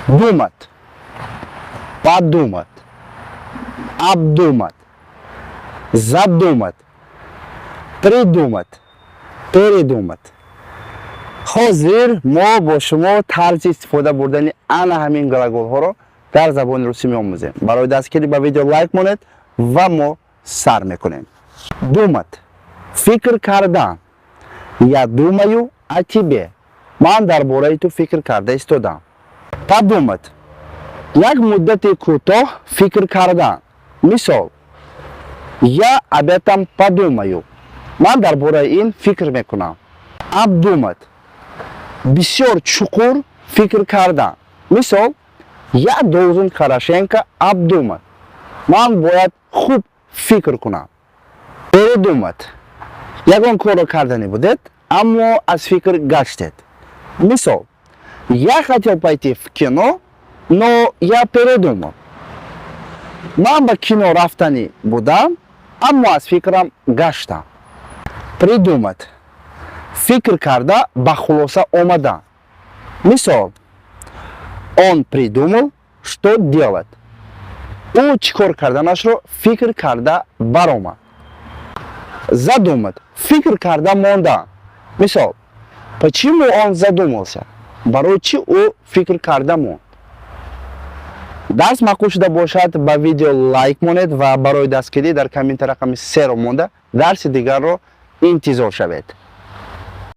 Думать, подумать, обдумать, задумать, придумать, передумать. Ҳозир мо бо шумо тарзи истифода бурдани ана ҳамин глаголҳоро дар забони русӣ меомӯзем. Барои дастгирӣ ба видео лайк монед ва мо сар мекунем. Думать — фикр кардан. Я думаю о тебе. Ман дар бораи ту фикр карда истодам. Подумать — як муддати кӯтоҳ фикр кардан. Мисол: Я об этом подумаю. Ман дар бораи ин фикр мекунам. Обдумать — бисёр чуқур фикр кардан. Мисол: Я должен хорошенько обдумать. Ман бояд хуб фикр кунам. Передумать — ягон корро карданӣ будед, аммо аз фикр гаштед. Мисол: Я хотел пойти в кино, но я передумал. Ман ба кино рафтанӣ будам, аммо аз фикрам гаштам. Придумать — фикр карда ба хулоса омадан. Мисол: Он придумал, что делать. Ӯ чӣ кор карданашро фикр карда баромад. Задумать — фикр карда мондан. Мисол: Почему он задумался? Барои чӣ ӯ фикр карда монд? Дарс маъқул шуда бошад, ба видео лайк монед ва барои дастгирӣ дар коммента рақами серо монда, дарси дигарро интизор шавед.